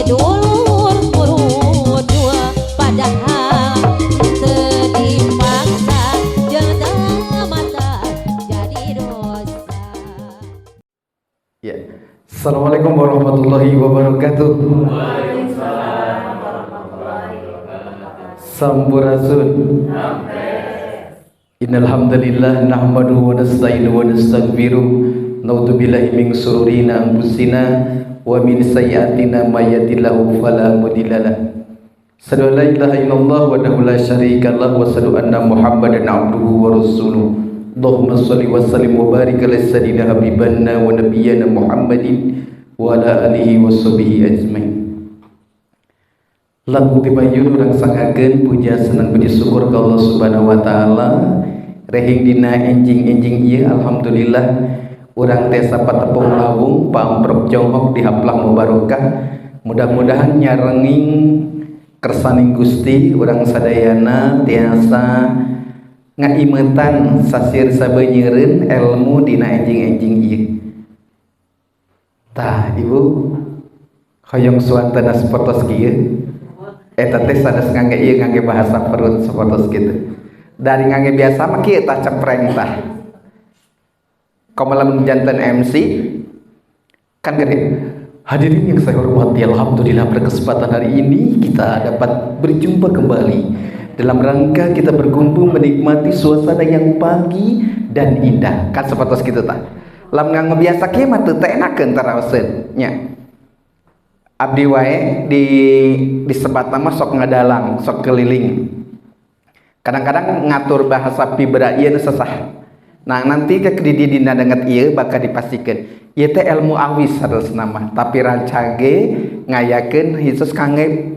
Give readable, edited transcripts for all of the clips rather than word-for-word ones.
Dulur urut dua, padahal teu dipaksa jeung teu mata jadi dosa. Ya. Assalamualaikum warahmatullahi wabarakatuh. Sampurasun. Innal hamdalillah nahmaduhu wa nasta'inuhu wa nastaghfiruh. Na'udzu billahi min syururi anfusina wa min sayyiatina may yahdihillahu fala mudhillalah. Asyhadu an la ilaha illallah wahdahu la syarikalah wa asyhadu anna Muhammadan abduhu wa rasuluh. Allahumma shalli wa sallim wa barik ala sayyidina habibana wa nabiyyana Muhammadin wa ala alihi wa sahbihi ajmain. Lagu tibayun urang sangakeun puja senang puji syukur ka Allah Subhanahu wa taala. Rehing dina enjing-enjing ieu alhamdulillah urang teh sapatepung lawung pamprok jonghok dihaplah mubarokah. Mudah-mudahan nyarenging kersaning Gusti urang sadayana tiasa ngaimetan sasir sabenyeureun ilmu dina enjing-enjing ieu. Tah ibu hoyong suantana sapertos kieu eta teh sanes ngangge ieu, ngangge bahasa perut sapertos kitu. Dari ngangge biasa mah kieu tah cepreng tah. Komo lamun janten MC kan gede. Hadirin yang saya hormati, alhamdulillah pada kesempatan hari ini kita dapat berjumpa kembali dalam rangka kita berkumpul menikmati suasana yang pagi dan indah. Kan sapertos kitu tah. Lamun nganggo biasa kieu mah teu enakeun taraoseun nya. Abdi wae di disebat nama sok ngadalang, sok keliling. Kadang-kadang ngatur bahasa vibra ieu nu sesah. Nah, nanti ke di dina danget ieu bakal dipastikan. Ieu teh ilmu awis saderasna mah, tapi rancage ngayakeun khusus kangge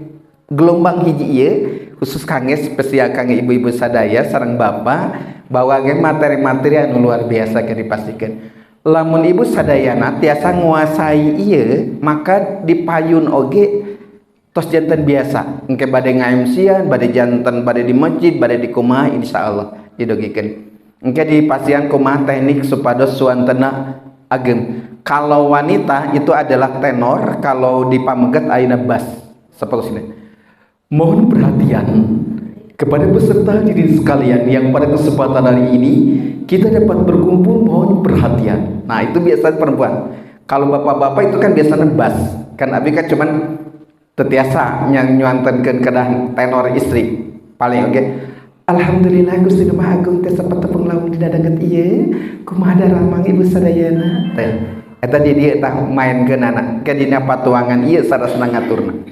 gelombang hiji ieu, khusus kangge spesial kangge ibu-ibu sadaya sareng bapak bahwa ge materi-materi anu luar biasa ke dipastikan. Lamun ibu sadayana tiasa nguasai ieu, maka dipayun oge tos janten biasa. Engke bade nga-MC-an, bade janten, bade di masjid, bade di kumaha, insyaallah didogikeun. Engke di pasian kumaha teknik supados suantena ageng. Kalau wanita itu adalah tenor, kalau di pameget ayeuna bass seperti ini. Mohon perhatian kepada peserta hadirin sekalian yang pada kesempatan hari ini kita dapat berkumpul, mohon perhatian. Nah, itu biasa perempuan. Kalau bapak-bapak itu kan biasanya bass. Kan abi kan cuman tetiasa yang nyuantenkeun kedah tenor istri. Paling oke. Alhamdulillah Gusti Nu Maha Agung teh sapatepung lawung dina danget ieu. Kumaha daramang ibu sadayana teh. Eta di dieu tah mainkeunana. Ke dina patuangan ieu sarasna ngaturna.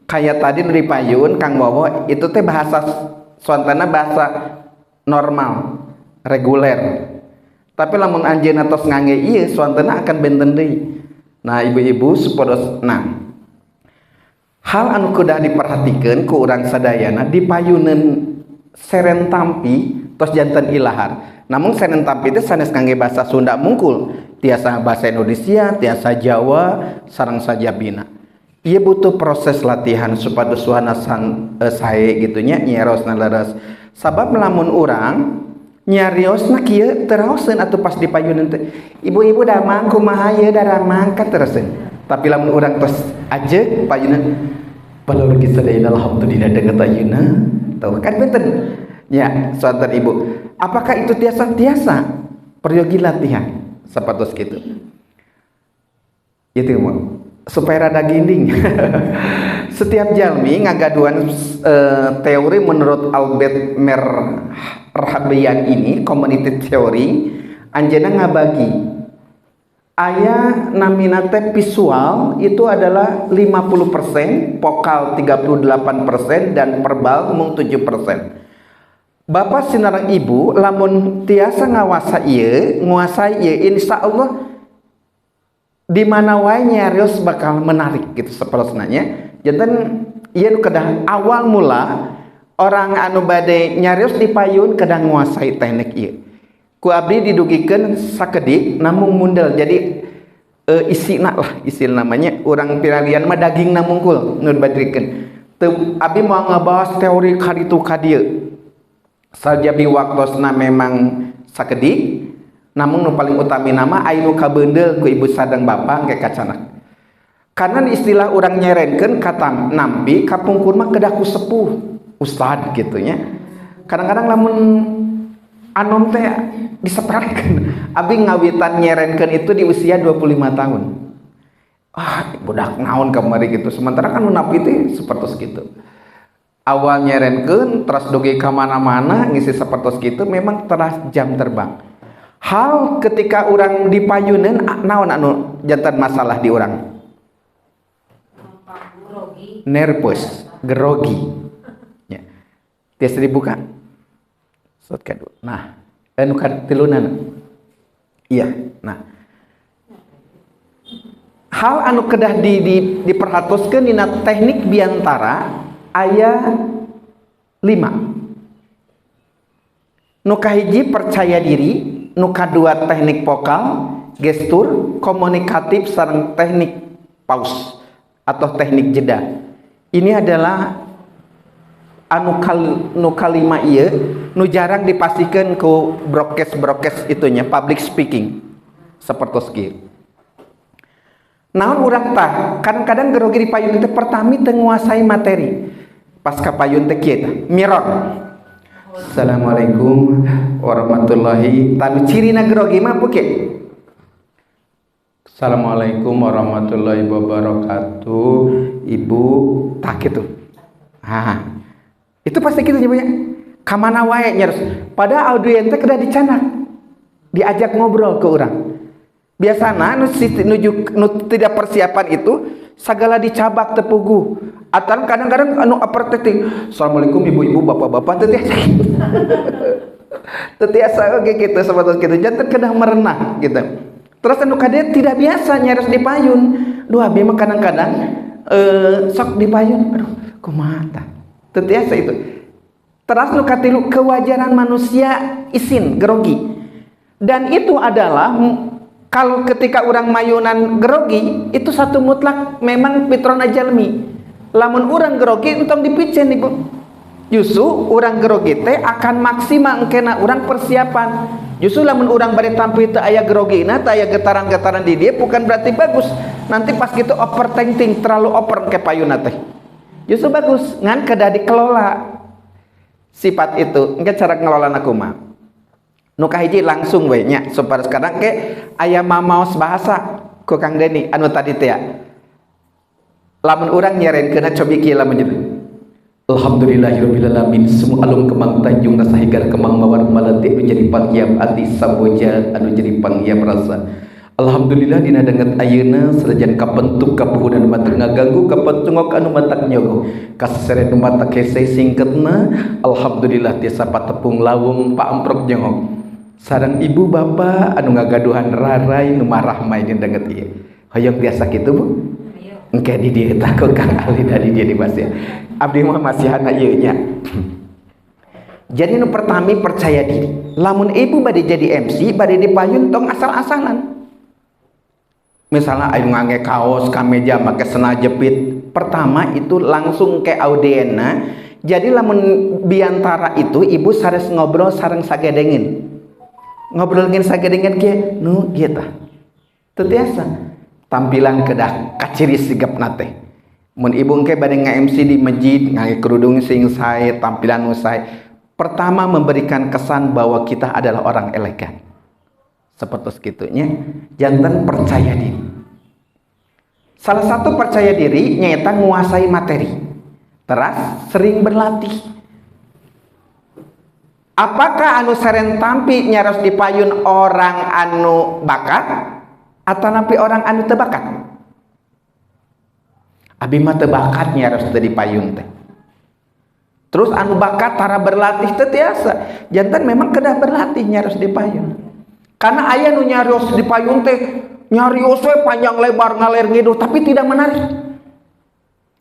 Kayak tadi nu dipayun Kang Wowo itu teh bahasa suantana bahasa normal, reguler. Tapi lamun anjeunna tos ngangge ieu suantana akan benten deui. Nah, ibu-ibu supados nah hal anu kedah diperhatikeun ku urang sadayana dipayuneun seren tampi tos janten ilahar. Namun seren tampi teh sanes ngangge bahasa Sunda mungkul, tiasa bahasa Indonesia, tiasa Jawa, sareng sajabina. Ieu butuh proses latihan supados suana sae gitu nya, nyerosna leres. Sabab lamun urang nyariosna kieu teraoseun atuh pas dipayuneun teh. Ibu-ibu damang kumaha ieu daramang kan teraoseun. Tapi lamun urang tos ajeuk payuneun palurgi sadayana alhamdulillah denget ayeuna. Tuh kan benten. Ya, suanten ibu. Apakah itu tiasa? Tiasa. Peryogi latihan sapertos kitu. Itu supaya rada ginding. Setiap jalmi ngagaduhan teori menurut Albert Mehrabian ini, community theory, anjeunna ngabagi aya namina teh visual itu adalah 50%, vokal 38% dan verbal mung 7%. Bapak sinareng ibu lamun tiasa ngawasa ieu, nguasai ieu, insya Allah di mana wae nyarios bakal menarik gitu sepertinya. Janten ieu nu kedah awal mula orang anu bade nyarios dipayun kedah nguasai teknik ieu. Ku abdi didugikeun sakedik namung mundel, jadi isina lah isi namanya urang piralian mah dagingna mungkul nu dibadrikeun. Teu abdi moal ngabahas teori kaditu kadieu. Sajabi waktosna memang sakedik, namun nu paling utami nama aya nu kabeundel ku ibu sadang bapak ke kacanak. Karena istilah urang nyerenkeun kata nampi kapungkur mah kedah ku sepuh, ustad gitu nya. Kadang-kadang lamun anom teh disepelekeun. Abi ngawitan nyerenkeun itu di usia 25 tahun. Ah, budak naon kamari gitu. Sementara kan nu nampi teh seperti gitu. Awal nyerenkeun terus dugi ka mana-mana ngisi seperti gitu, memang teras jam terbang. Hal ketika urang dipayuneun, naon anu janten masalah di urang? Nervous, grogi. Ya. Tiasa dibuka. Sot kedua. Nah, anu katiluna. Iya, nah. Hal anu kedah diperhatoskeun dina teknik biantara aya 5. Nu kahiji percaya diri, nu kadua teknik vokal, gestur, komunikatif, sareng teknik pause atau teknik jeda. Ini adalah anu nu kalima ieu nu jarang dipastikan ku broadcast-broadcast itunya public speaking seperti kieu. Naon urang tah kadang-kadang grogi di payun teh, pertami teu nguasai materi. Pas ka payun teh kieu tah, mirror. Assalamualaikum warahmatullahi. Tanu cirina grogi mah apa kieu? Assalamualaikum warahmatullahi wabarakatuh. Ibu tak gitu. Ah, itu pasti gitu nyebutnya. Kamana wae nyaros. Padahal audien teh kedah dicanak. Diajak ngobrol ke urang. Biasana nu nuju nu tidak persiapan itu segala dicabak tepugu. Atau kadang-kadang anu overthinking. Assalamualaikum ibu-ibu, bapak-bapak, teu tiasa. Teu tiasa oge kitu sabatos kitu. Janten kedah merenah gitu. Terus anu kade tidak biasa nyaros di payun. Duh, abi mah kadang-kadang sok di payun. Aduh, kumaha tah? Teu tiasa itu. Terus nu katilu, kewajaran manusia isin, grogi. Dan itu adalah kalau ketika orang mayunan grogi itu satu mutlak memang fitrona jalmi. Lamun orang grogi entong dipicen, Ibu. Justru orang grogi teh akan maksimal engkena orang persiapan. Justru lamun orang bade tampil teu aya grogina, teu aya getaran-getaran di dia, bukan berarti bagus. Nanti pas gitu overthinking, terlalu over ke payuna teh. Justru bagus, ngan kedah dikelola sifat itu. Engke cara ngelola kumaha? Nu kahiji langsung we nya, supaya sekarang ke aya mamaos bahasa ku Kang Deni anu tadi teh ya. Lamun urang nyerenkeun cobi kieu lamun jadi Alhamdulillahirabbil alamin, semua alum kemang tanjung rasa higar kemang mawar malati anu jadi panghiap ati samboja anu jadi panghiap rasa. Alhamdulillah dina danget ayeuna sanajan kapentuk kapuhunan matak ngaganggu, kapacungok anu matak nyogo kaseseren nu matak hese, singketna alhamdulillah tiasa patepung lawung paamprok jongok sareng ibu bapak anu ngagaduhan rarai nu marahmai dina danget ieu. Hoyong biasa kitu, Bu? Engke di dieu tah ku Kang Ali dari dia di masih. Abdi mah masihana ieu nya. Jadi nu pertami percaya diri. Lamun ibu bade jadi MC, bade dipayun, tong asal-asalan. Misalnya ayo ngangge kaos, kameja, make sendal jepit. Pertama itu langsung ke audienna. Jadi lamun biantara itu ibu sares ngobrol sareng sagedengin. Ngobrol ngin sagedengin kieu, nu kieu tah. Teu tiasa. Tampilan kedah kaciri sigapna teh. Mun ibu engke bade nge-MC di masjid, ngangge kerudung sing sae, tampilan nu sae. Pertama memberikan kesan bahwa kita adalah orang elegan. Seperti segitunya, janten percaya diri. Salah satu percaya diri nyaeta nguasai materi. Teras sering berlatih. Apakah anu seren tampi nyaros di payun orang anu bakat atau nampi orang anu teu bakat? Abi mah teu bakat nyaros teu di payun teh. Terus anu bakat tara berlatih teu tiasa. Janten memang kedah berlatih nyaros di payun. Karena aya nu nyarios di payun teh nyarios we panjang lebar ngaler ngidul tapi tidak menarik.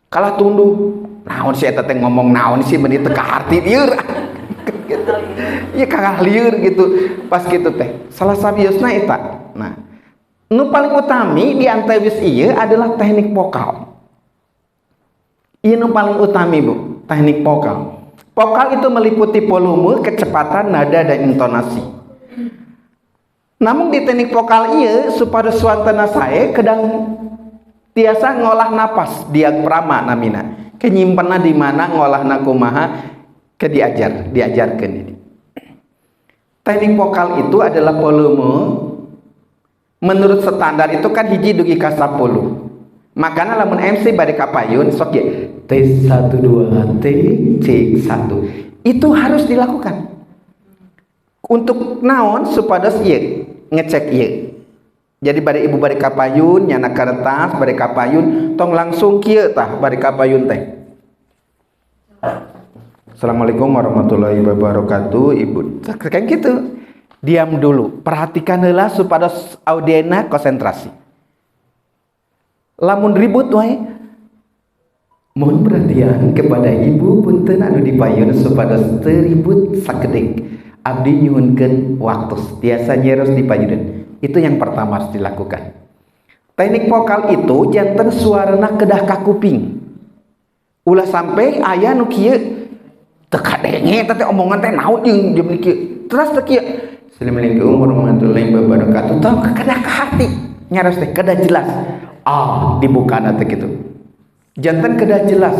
Kalah tunduh. Naon sih eta teh, ngomong naon sih, meuni teu kaharti lieur. Gitu. Iya, kalah lieur gitu. Pas gitu teh. Salah sawiosna eta. Nah, nu paling utami di antawis ieu adalah teknik vokal. Ieu nu paling utami, Bu, teknik vokal. Vokal itu meliputi volume, kecepatan, nada, dan intonasi. Namun di teknik vokal ieu supaya suantana sae kedang Tiasa ngolah napas diafragma namina. Ke nyimpenna di mana ngolahna kumaha ke diajarkeun ini. Teknik vokal itu adalah volume menurut standar itu kan hiji dugi ka 10. Makanya lamun MC bade kapayun sok ye T1 2 T C 1. Itu harus dilakukan. Untuk naon supados ieu ngecek ieu. Jadi bade ibu bade kapayun nyana kertas bade kapayun tong langsung kieu tah bade kapayun teh. Assalamualaikum warahmatullahi wabarakatuh ibu. Kan gitu. Diam dulu, perhatikan heula supados audiena konsentrasi. Lamun ribut wae, mohon perhatian kepada ibu punten anu dipayun supados teu ribut sakedik. Abdi nyuhunkeun waktu tiasa nyeros dipayuneun. Itu yang pertama harus dilakukan. Teknik vokal itu janten suarana kedah ka kuping. Ulah sampai aya nu kieu teu kadenge eta teh omongan teh naon jeung jeung kieu. Terus teh kieu. Assalamualaikum warahmatullahi wabarakatuh. Tong kedah ka hati. Nyaros teh kedah jelas. Ah, dibukana teh kitu. Janten kedah jelas.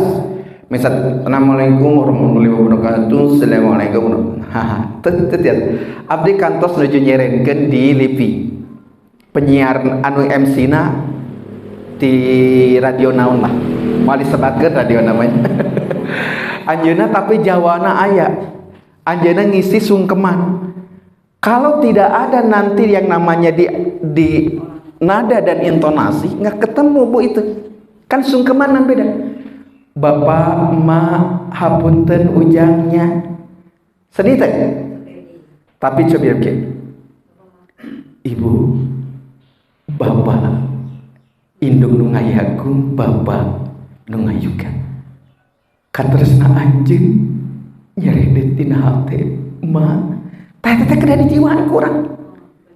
Misal assalamualaikum warahmatullahi wabarakatuh. Assalamualaikum. Haha, teu teu. Abdi kantos nuju nyerenkeun di LIPI. Penyiar anu MC na di radio naon lah. Moal disebatkeun radio namanya. Anjeunna tapi jawana aya. Anjeunna ngisi sungkeman. Kalau tidak ada nanti yang namanya di nada dan intonasi nggak ketemu bu itu. Kan sungkemanan beda. Bapak ma hapunten ujangnya. Sedih teh. Tapi coba biar ibu bapak indung nu ngayagung bapak nu ngayugan katresna anjeun nyaredet dina hate ma teh teh kedah dijiwaan kurang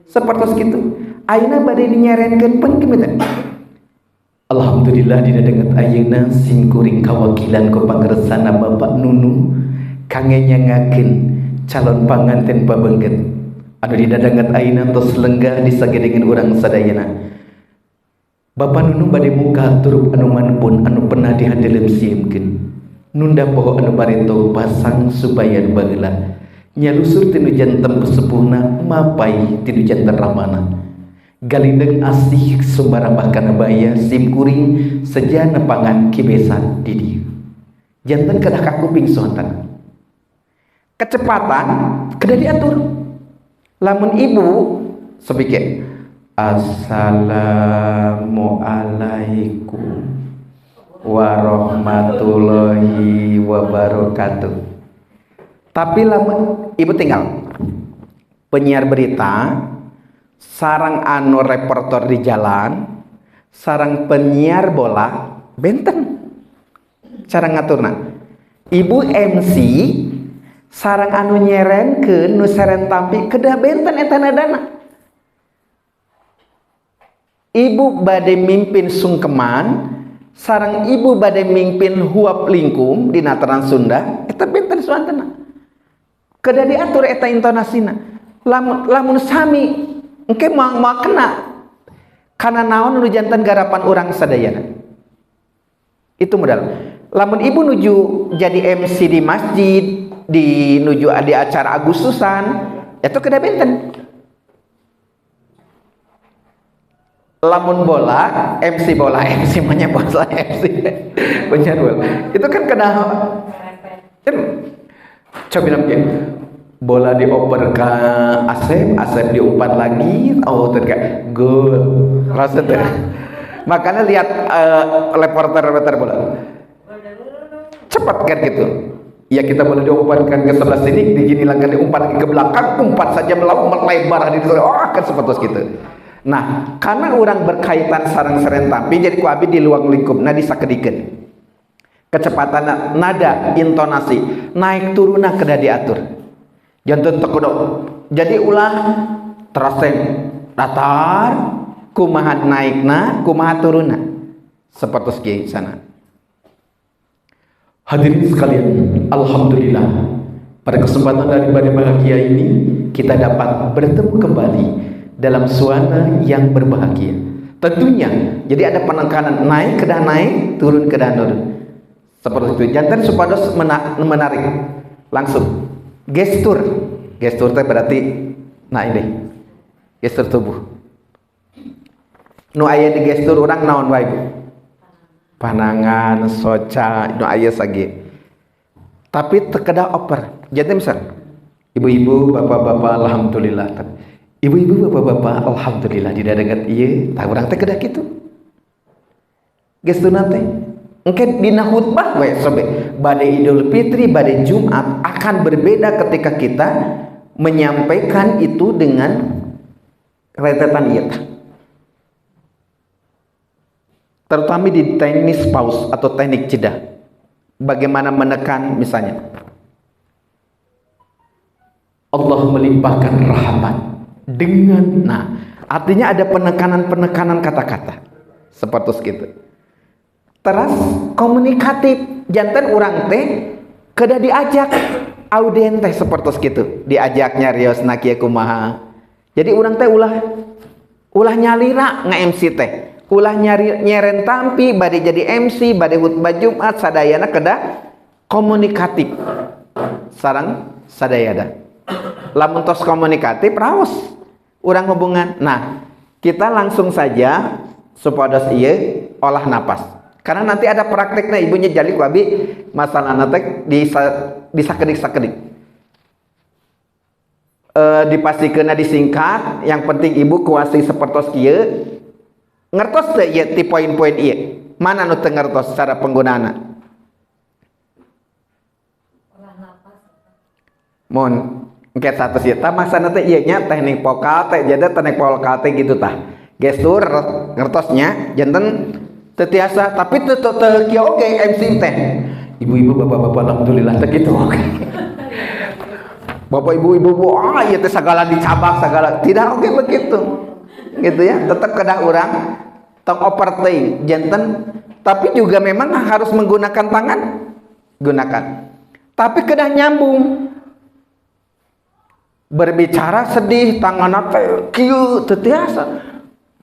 sapertos kitu ayeuna bade dinyarenkeun pun kieu teh. Alhamdulillah dina danget ayeuna simkuring kawakilan ku pangersana Bapak Nunu kangge nyangakeun calon panganten pabeungkeut anu dina danget ayeuna tos lenggah disagedengeun urang sadayana. Bapak Nunu bade muka turup anu manpun anu pernah dihandeleum siemkeun nunda poho anu bareto pasang subayan baheula nyalusur tinu janten pesepuhna mapai tinu janten ramana galindeng asih sumbarambah kana baya simkuring sejana pangan kibesan di dieu. Janten kedah kakuping sonten kecepatan kedah diatur. Lamun ibu sepikir assalamualaikum warahmatullahi wabarakatuh. Tapi lamun ibu tinggal penyiar berita sarang anu reporter di jalan sarang penyiar bola benten cara ngaturna. Ibu MC sarang anu nyerenkeun nu seren tampi kedah benten eta nadana. Ibu bade mimpin sungkeman sarang ibu bade mimpin huap lingkung di Nataran Sunda eta benten suantena kedah diatur eta intonasina. Lamun sami engke moal kena kana naon nu janten garapan urang sadayana. Itu modal. Lamun ibu nuju jadi MC di masjid di nuju di acara Agustusan itu kedah benten. Lamun bola MC bola MC mah bola MC punya bola itu kan kena kan coba bilang bola dioper ke Asep, Asep diumpan lagi, oh terkayak gol rasa teh. Makanya lihat reporter bola cepat kan gitu. Ya kita boleh diumpankan ke sebelah sini, digini langkah diumpan lagi ke belakang, umpan saja melebar di oh kan seperti gitu. Nah, karena orang berkaitan sarang seren tapi jadi ku abi di luang lingkup nah disakedikeun. Kecepatan nada, intonasi, naik turunna kedah diatur. Janten teu kudu. Jadi ulah teraseng datar, kumaha naikna, kumaha turunna. Seperti kieu sana. Hadirin sekalian, alhamdulillah pada kesempatan dari bahagia ini kita dapat bertemu kembali dalam suasana yang berbahagia. Tentunya, jadi ada penekanan naik kedah naik, turun kedah turun. Seperti itu. Janten supados menarik langsung. Gestur, gestur teh berarti nah ini gestur tubuh. Nu aya di gestur urang naon wae, Bu? Panangan, soca, nu aya sagi. Tapi teu kedah oper. Janten misal ibu-ibu, bapak-bapak, alhamdulillah. Ibu-ibu, bapak-bapak, alhamdulillah tidak dengar ieu, tah urang teh kedah kitu. Gesturna teh engke dina khutbah we sobe bade Idul Fitri, bade Jumat akan berbeda ketika kita menyampaikan itu dengan rentetan ieu tah. Terutama di teknik pause atau teknik jeda. Bagaimana menekan misalnya Allah melimpahkan rahmat dengan, nah artinya ada penekanan-penekanan kata-kata seperti itu. Terus komunikatif, janten urang teh kedah diajak audien teh seperti gitu, diajak nyariosna kieu kumaha. Jadi urang teh ulah ulah nyalira nge-MC teh, ulah nyari nyeren tampi bade jadi MC, bade khutbah Jumat, sadayana kedah komunikatif sareng sadayana. Lamun tos komunikatif raos urang hubungan. Nah, kita langsung saja supados ieu olah napas. Karena nanti ada prakteknya ibunya jadi ku abi masalah teh di sakedik-sakedik. Dipastikeunna disingkat, yang penting ibu kuasai sepertos kieu. Ngertos teu ieu ti poin-poin ieu? Mana nu teu ngertos cara penggunaanna? Olah napas. Mun engke satu sih, tah maksana teh ieu nya teknik vokal teh, jadi teknik vokal teh gitu tah. Gestur ngertosnya janten teu tiasa, tapi teu teu kieu oge MC teh. Ibu-ibu, bapak-bapak, alhamdulillah teh gitu oge. Bapak ibu, ibu, ah ieu teh sagala dicabak sagala, tidak oge begitu. Gitu ya, tetap kedah urang tong overthink janten, tapi juga memang harus menggunakan tangan, gunakan. Tapi kedah nyambung. Berbicara sedih tangan teh kieu teu tiasa.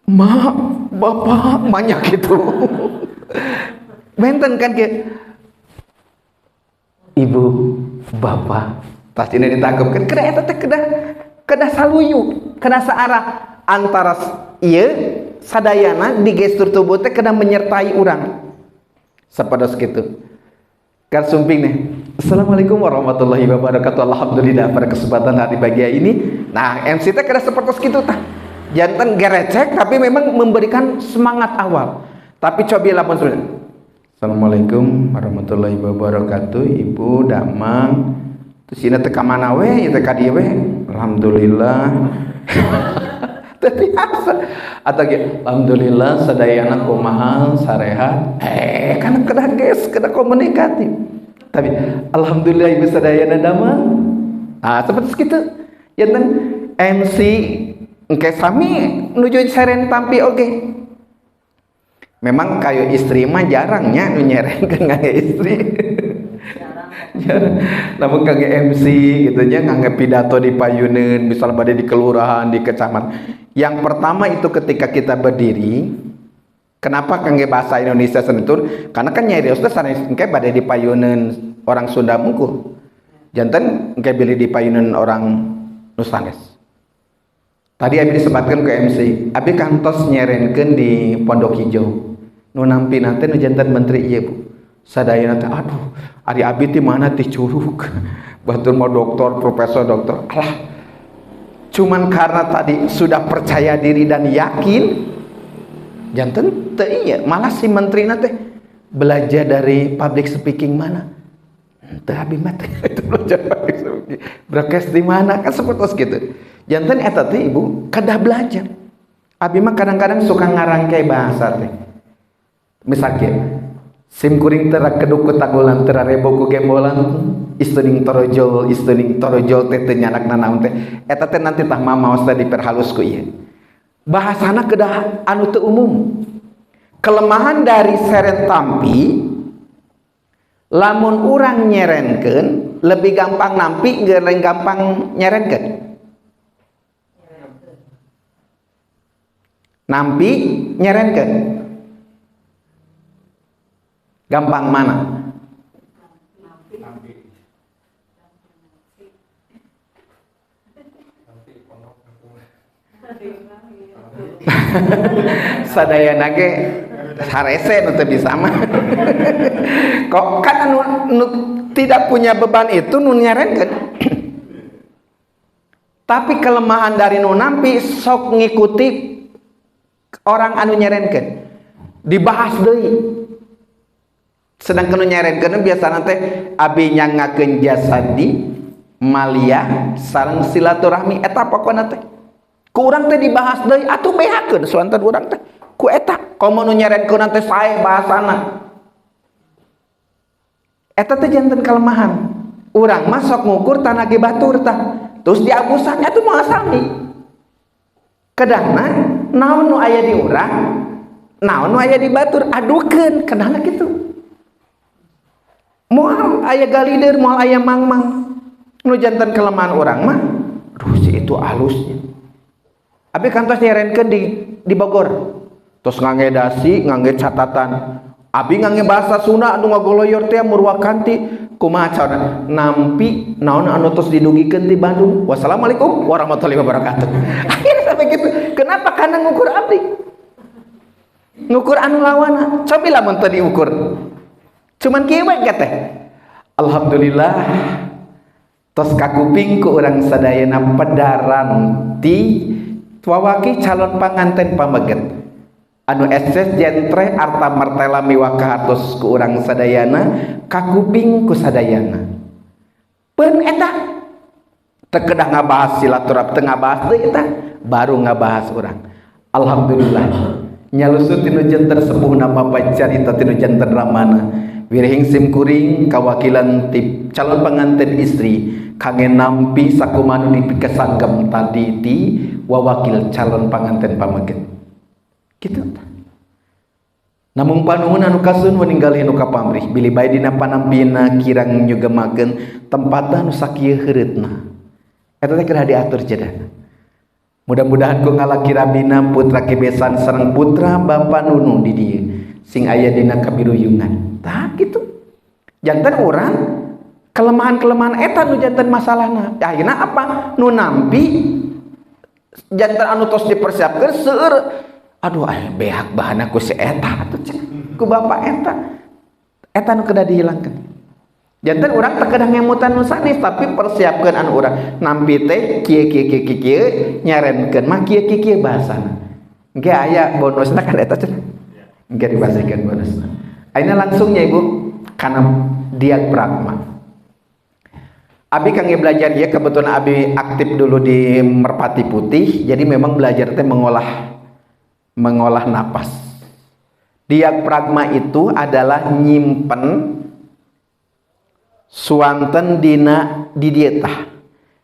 Ma, bapak banyak gitu. Benten kan kieu. Ibu, bapak, tas ini ditangkap kan kedah eta teh kedah kedah saluyu, kedah searah antara ieu sadayana di gestur tubuh teh kedah menyertai urang. Sapados kitu. Kan sumping nih. Assalamualaikum warahmatullahi wabarakatuh. Alhamdulillah pada kesempatan hari bahagia ini. Nah, MC teh kedah seperti kitu tah. Janten gerecek tapi memang memberikan semangat awal. Tapi cobi lamun sebenarnya. Assalamualaikum warahmatullahi wabarakatuh. Ibu damang. Terus ini teh ka mana we? Ieu teh ka dieu we. Alhamdulillah. Teu tiasa. Atau ge alhamdulillah sadayana kumaha sarehat. Kan kedah geus, kedah komunikatif. Tapi alhamdulillah ibu sadayana damang. Ah, seperti kitu. Janten MC engke sami nuju seren tampi oge. Memang kayu istri mah jarangnya nu nyerenkeun ngangge istri. Jarang. Namun kangge MC gitu nya ngangge pidato di payuneun, misal bade di kelurahan, di kecamatan. Yang pertama itu ketika kita berdiri, kenapa kangge bahasa Indonesia sentur? Karena kan nyarios teh sanes engke bade di payuneun orang Sunda mungkul. Janten engke bilih di payuneun orang nu sanes. Tadi abi disebutkan ke MC, abi kantos nyerenkeun di Pondok Hijau. Nu nampi nanti nu janten menteri ieu Bu. Sadayana teh aduh, ari abi ti mana ti curug. Batur mau doktor, profesor, doktor. Alah. Cuman karena tadi sudah percaya diri dan yakin, janten teu iya, malah si menteri teh belajar dari public speaking mana? Teu abi mah teh itu belajar public speaking. Broadcast di mana? Kan seperti gitu. Janten eta teh ibu kedah belajar. Abi mah kadang-kadang suka ngarangkai bahasa teh. Misalnya sim kuring tera keduk ku tagulan tera rebo ku gembolan istuning torojol teh teu nyanak nanaon teh eta teh nanti tah mamaos teh diperhalus ku ieu. Bahasana kedah anu teu umum. Kelemahan dari seren tampi lamun urang nyerenkeun lebih gampang nampi geureng gampang nyerenkeun. Nampi nyerenkeun gampang mana? Sadayana ge harese nu teu bisa mah. Kok kan nu tidak punya beban itu nu nyarenkeun. Tapi kelemahan dari nu nampi sok ngikuti orang anu nyarenkeun. Dibahas deui. Sedangkan nu nyarenkeun biasana teh abi nyangakeun jasadi maliah sareng silaturahmi eta pokona teh. Ku urang teh dibahas deui atuh behakeun suanten urang teh. Ku eta komo nu nyarenkeun teh sae bahasana. Eta teh janten kelemahan. Urang mah sok ngukur tanah ge batur tah. Terus diabusan atuh moal sami. Kedahna naon nu aya di urang, naon nu aya di batur, adukeun kedahna kitu. Moal aya galider, moal aya mangmang. Nu janten kelemahan urang mah, aduh si itu alusnya. Abi kantos nyarenkeun di Bogor. Terus ngangge dasi, ngangge catatan. Abi ngangge bahasa Sunda anu ngagoloyor teh murwakanti kumaha carana nampi naon anu tos didugikeun di Bandung. Wassalamualaikum warahmatullahi wabarakatuh. Akhirnya sampai gitu. Kenapa? Karena ngukur abdi. Ngukur anu lawana. Cobi lamun teu diukur. Cuman kieu we teh. Alhamdulillah tos kakuping ku urang sadayana pedaran ti wawaki calon panganten pameget. Anu SS jentre arta martela miwaka hartos ku urang sadayana kakuping ku sadayana. Peun eta teu kedah ngabahas silaturahmi, teu ngabahas deui eta, baru ngabahas urang. Alhamdulillah nyalusut tinu janten sepuhna Bapak carita tinu janten ramana. Wirihing sim kuring kawakilan ti calon panganten istri kangge nampi sakumaha nu dipikesanggem tadi ti wawakil calon panganten pameget. Kitu. Namung panuhun anu kasun meninggal nu kapamrih bilih bae dina panampina kirang nyugemakeun tempatna nu sakieu heureutna. Eta teh kedah diatur jedana. Mudah-mudahan ku ngalaki rabina putra kebesan sareng putra bapa nunu di dieu sing aya dina kabiruyungan. Tah kitu. Janten urang kelemahan-kelemahan eta nu janten masalahna. Akhirna apa? Nu nampi janten anu tos dipersiapkeun seueur. Aduh, beak bahana ku si eta atuh cek ku bapak eta. Eta nu kedah dihilangkeun. Janten urang teu kedah ngemutan nu sanes tapi persiapkeun anu urang. Nampi teh kieu kieu kieu kieu kieu nyarenkeun mah kieu kieu kieu bahasana. Engke aya bonusna kan eta cenah. Engke dibasikeun bonusna. Ayeuna langsung nya Ibu kana diafragma. Abi kangge belajar ieu kebetulan abi aktif dulu di Merpati Putih, jadi memang belajar teh mengolah napas. Diafragma itu adalah nyimpen suanten dina di dietah.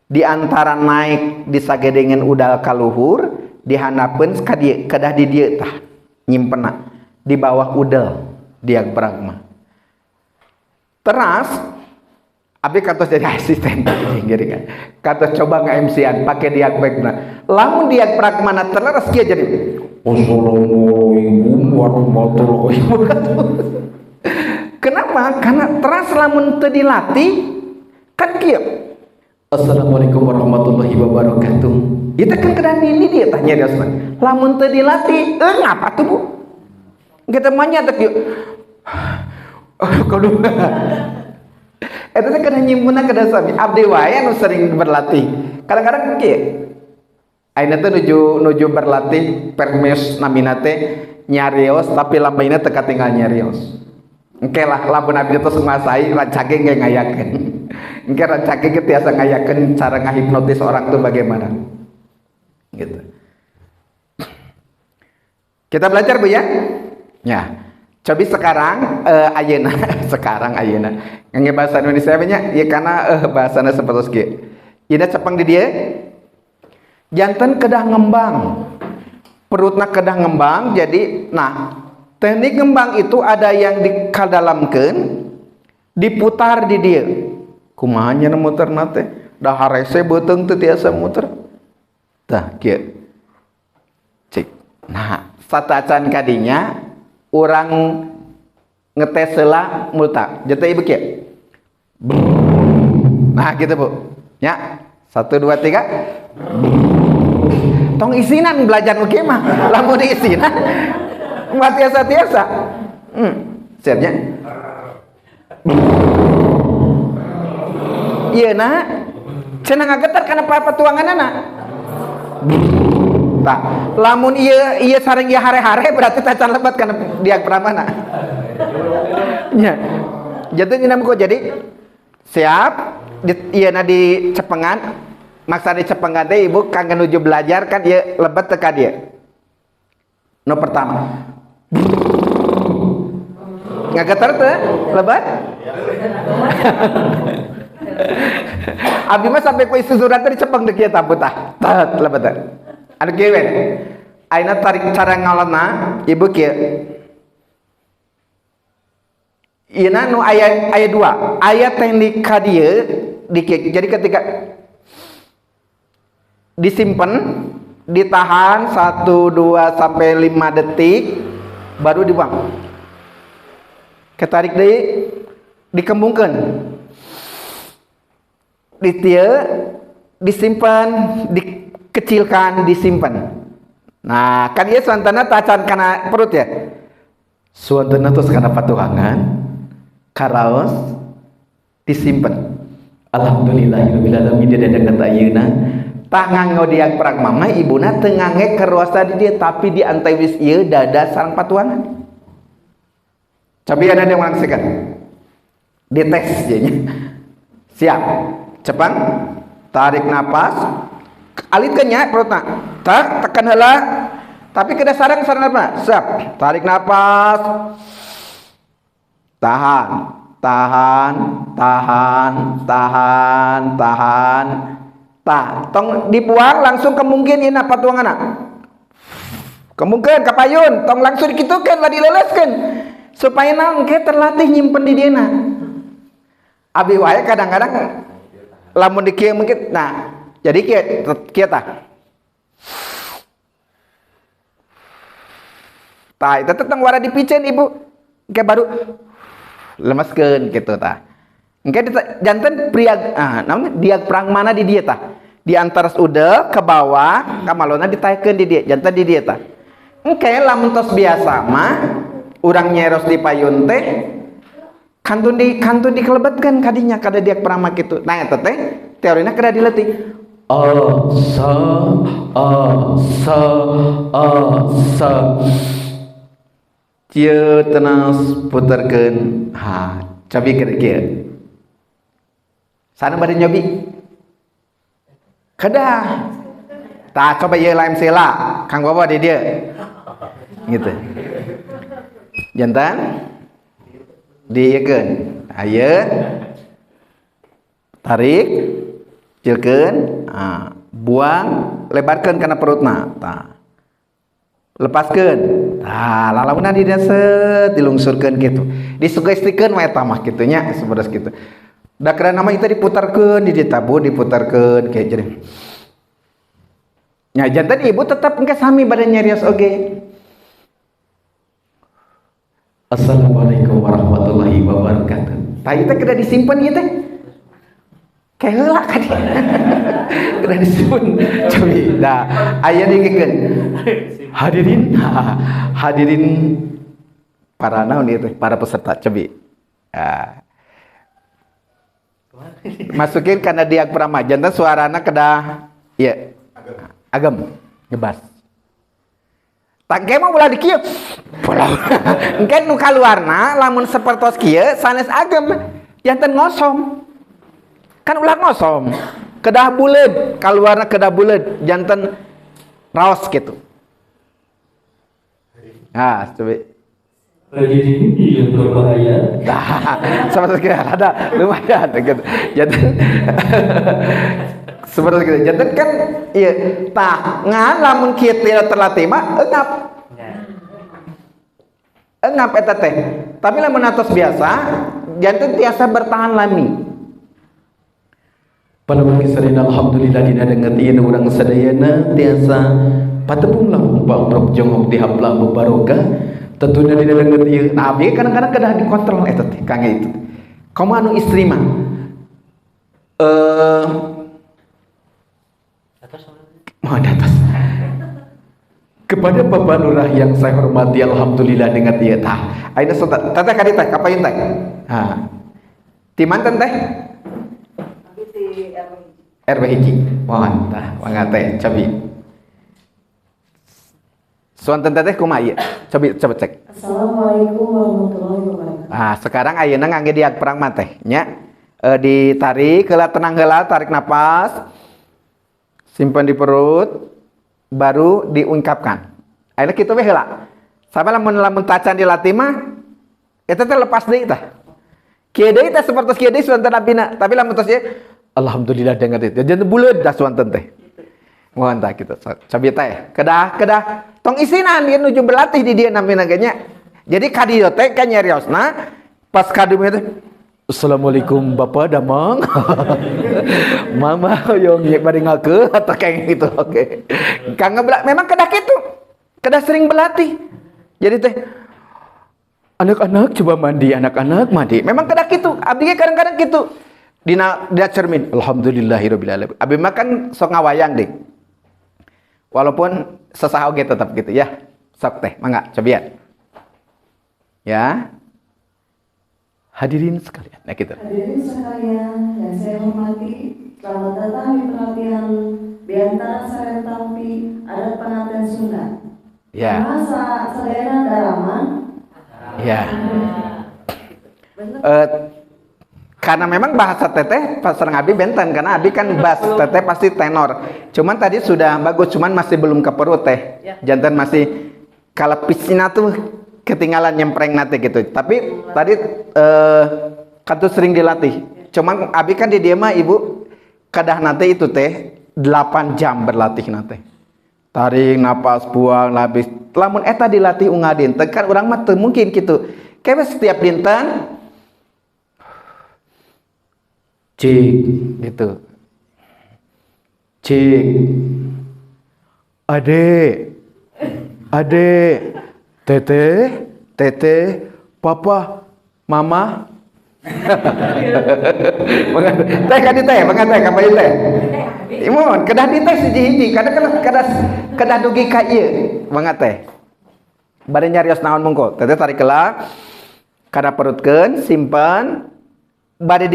Di antara naik disagedengen udal kaluhur, dihanapeun ka dieu, kedah di dieu tah nyimpenna di bawah udel diafragma. Teras abi kantos jadi asisten jadi kan. Kantos coba nge-MC-an pake diafragma. Lamun diafragmana terleres kieu jadi Assalamualaikum warahmatullahi wabarakatuh. Kenapa? Karena teras lamun teu dilatih kan kieu. Assalamualaikum warahmatullahi wabarakatuh. Itu kan kedah ini dia tanya dia. Lamun teu dilatih, ngapa tuh Bu? Kita mah nya teh kieu. Kudu. Eta teh kedah nyimpunna kedah sami. Abdi wae anu sering berlatih. Kadang-kadang kieu. Ayeuna teh nuju berlatih permes namina teh nyarios tapi lambainya teu katinggal nyarios. Engke lah lamun abdi tos nguasai rancage ge ngayakeun. Engke rancage ge tiasa ngayakeun cara ngahipnotis orang tuh bagaimana. Gitu. Kita belajar Bu ya? Ya. Cobi sekarang ayeuna sekarang ayeuna. Ngangge bahasa Indonesia nya ya karena bahasana sapertos kieu. Ina cepeng di dieu. Janten kedah ngembang. Perutna kedah ngembang jadi nah teknik ngembang itu ada yang dikadalamkeun diputar di dieu. Kumaha nya muterna teh? Da harese beuteung teu tiasa muter. Tah kieu. Cik. Nah, satacan kadinya urang ngetes heula multa. Jadi ibu kieu. Nah, gitu Bu. Ya. 1 2 3. Tong isinan belajar nu kieu mah. Lamun diisinan mah tiasa-tiasa. Siapnya. Ieu na cenah ngagetar kana patuanganana. Tah, lamun ieu ieu sareng ieu hare-hare berarti tacan lebat kana diafragmana. Nya. Jadi nya kok jadi siap ieu na di cepengan, maksa di cepengan teh ibu kangge nuju belajar kan ieu lebet teh ka dieu. Nu pertama. Ngagetar teh lebat? Abi mah sampai ku isusuran teh dicepeng deui kieu tah tah. Tah lebat teh. Anu kieu we. Ayeuna tarik cara ngalona ibu kieu. Ieu nu aya aya dua, aya teknik ka dieu di kieu. Jadi ketika disimpen, ditahan 1 2 sampai 5 detik baru dibuang. Ketarik deui, dikembungkeun. Di dieu disimpan, dikecilkan, disimpan. Nah, kan ieu suantana tacan kana perut ya. Suantana tos kana patuangan, karaos disimpan. Alhamdulillahirabbil alamin dadakan ayeuna. Tah nganggo diafragma mah ibuna teu ngangge keruasa di dieu tapi di antawis ieu dada sareng patuangan. Cobi ada yang menyaksikan. Dites jadinya. Siap. Cepang, tarik napas, alitkeun nya perutna. Tak tekan heula. Tapi kedah sareng sareng apa? Siap. Tarik napas. Tahan, tahan, tahan, tahan, tahan. Tah, tong dibuang langsung kemungkin ieu patuanganna. Kemungkin kapayun, tong langsung dikitukeun lah dileleskeun. Supaya naon ke terlatih nyimpen di dieuna. Abi wae kadang-kadang lamun di kieu mungkin nah jadi kieu kieu tah. Tah eta teh tong wara dipiceun ibu. Engke baru lemeskeun kitu tah. Engke janten pria naon diafragmana di dieu tah. Di antara udah ke bawah kamalona ditaekeun di dieu, janten di dieu tah. Engke lamun tos biasa mah urang nyeros di payun teh kantun dikelebetkeun kadinya kada diafragma kitu. Nah eta teh teorina kada diletih. A sa a sa a sa. Kieu tenas puterkeun. Ha, cobi keur kieu. Sana bade nyobi. Kedah. Tah coba ieu lain sela, Kang Bobo di dieu. Gitu. Jantan diieukeun. Ayeuna tarik, cilkeun, buang, lebarkeun kana perutna. Tah. Lepaskeun. Tah, lalauna di dieu set dilungsurkeun kitu. Disugestikeun we eta mah kitu nya, seberes kitu. Da karena nama itu diputarkeun di tabu diputarkeun kayak jadi. Nya jantan ibu tetap engke sami badan nyarios oge. Assalamualaikum warahmatullahi wabarakatuh. Tah ieu teh kedah disimpen ieu teh. Keheula ka dieu. Kedah disimpen. Cobi da aya dikekeun. Hadirin, hadirin para naon ieu teh, para peserta cobi. Ah. Masukin karena diafragma jantan suarana kedah ieu agem ngebas. Tangke mah ulah di kieu. Engke nu kaluarna lamun sapertos kieu sanes agem janten ngosom. Kan ulah ngosom. Kedah buleud, kaluarna kedah buleud janten raos kitu. Nah, coba. Hadirin yang berbahaya. Nah, sama sekali ada lumayan gitu. Janten seperti gitu. Janten kan iya tah ngan lamun kieu tidak terlatih mah engap. Engap eta teh. Tapi lamun atos biasa janten tiasa bertahan lami. Para wargi sadayana alhamdulillah dina denget ieu urang sadayana tiasa Patepung lah Pak Umrok jongok di haplah bebarokah tentunya di dalam ieu. Nah abdi kadang-kadang kedah dikontrol eta teh kangge itu. Komo anu istri mah mohon di atas. Kepada Bapak Lurah yang saya hormati, alhamdulillah dengan ieu tah. Ayeuna sok teteh ka dieu teh, ka payun teh. Ha. Ti manten teh? RW hiji. Mohon tah, mangga teh cobi. Suanten teteh kumaha ieu? Cobi coba cek. Assalamualaikum warahmatullahi wabarakatuh. Ah, sekarang ayeuna ngangge diafragma teh nya. Ditarik heula, tenang heula, tarik napas. Simpan di perut, baru diungkapkan. Ayeuna kitu we heula. Sampai lamun lamun tacan dilatih mah eta teh lepas deui tah. Kieu deui teh sapertos kieu deui suanten abina, tapi lamun tos ieu alhamdulillah dengar itu. Janten buleud dah suanten teh. Mohon tah kitu. Cobi teh. Kedah kedah tong isinan ieu nuju berlatih di dieu namina ge nya. Jadi ka dieu teh ka nyariosna pas ka dieu teh Assalamualaikum Bapak Damang. Mama hoyong ieu bade ngake atau kayak gitu. Oke. Kang memang kedah kitu. Kedah sering berlatih. Jadi teh anak-anak coba mandi, anak-anak mandi. Memang kedah kitu. Abdi ge kadang-kadang kitu. Dina dina cermin, alhamdulillahirabbil alamin. Abdi mah kan sok ngawayang deh. Walaupun sesah oge tetap gitu ya. Sok teh, mangga cobian. Ya. Hadirin sekalian, nah gitu. Hadirin sekalian yang saya hormati, selamat datang di pelatihan Biantara Sarentampi Adat Panganten Sunda. Ya. Bahasa sadayana daraman. Ya. Karena memang bahasa teteh pasar abdi benten, karena abdi kan bass teteh pasti tenor. Cuman tadi sudah bagus, cuman masih belum ke perut teh. Ya. Jantan masih kalau piscina tuh ketinggalan nyempreng nanti gitu. Tapi tadi kan tuh sering dilatih. Cuman abdi kan di dia mah ibu kedah nanti itu teh 8 jam berlatih nanti. Tarik napas buang habis. Lamun eta dilatih unggal dinten kan urang mah teu mungkin gitu. Kayak setiap dinten cik gitu. Cik. Ade. Ade. Teteh, teteh, papa, mama. Teh kan teh, mangga teh kapan teh? Imun, kedah di teh siji-hiji, kadang kan kedah kedah dugi ka ieu, mangga teh. Bade nyarios naon mungko? Teteh tarik heula, kada perutkeun, simpen, bade